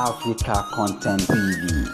Africa Content TV.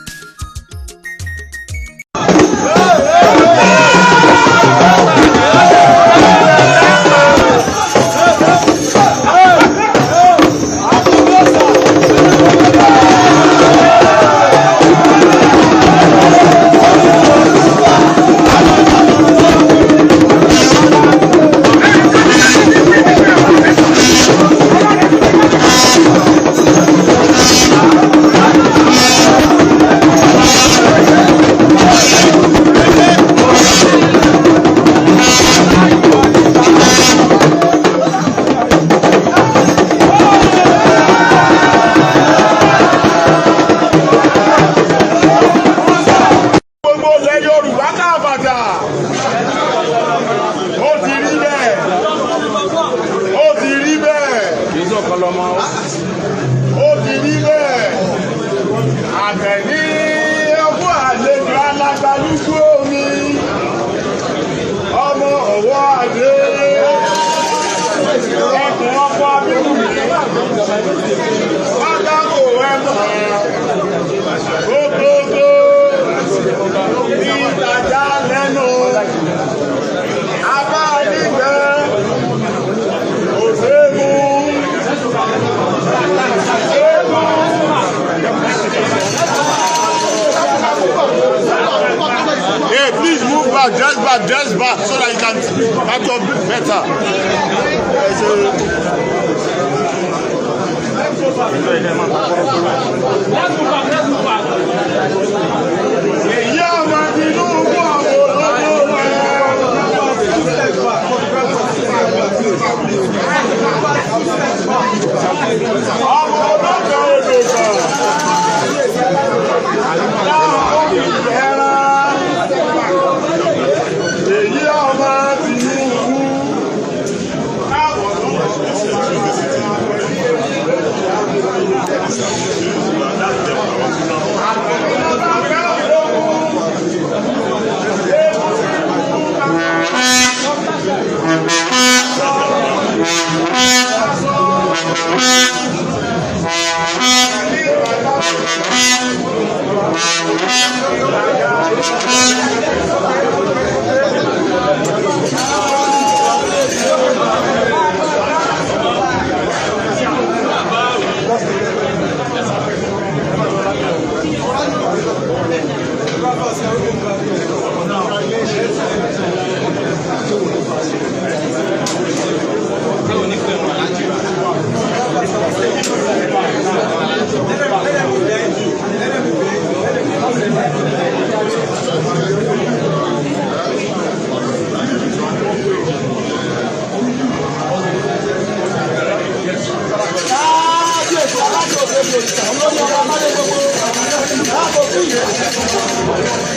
Gbogbo ilẹ̀ Yorùbá káàbàtà, ó ti rí bẹ́ẹ̀, ó ti rí bẹ́ẹ̀, ó ti rí bẹ́ẹ̀. Àtẹ̀ní ọkọ̀ àlejò alágbálúgbú omi, ọmọ ọwọ́ adé, ẹkùn ọkọ̀ abẹ́wùmí pátákó ẹ̀mọ́ gbogbogbò ìtajà lẹ́nu abá nígbẹ́ òṣègùn ṣẹ́gun. Hey, please move back, just back, just back, so that you can capture better. Let's move back, let's move back. Èyí ọmọ Tinubu àwọn olóko rẹ̀. Ọmọ olóko odò kan. Láwọn ẹran. Èyí ọmọ Tinubu. Káwọn Kábíyèsí alájọ òde òrìṣà olórí ọba aládé gbogbo láàbò fún ìyẹn.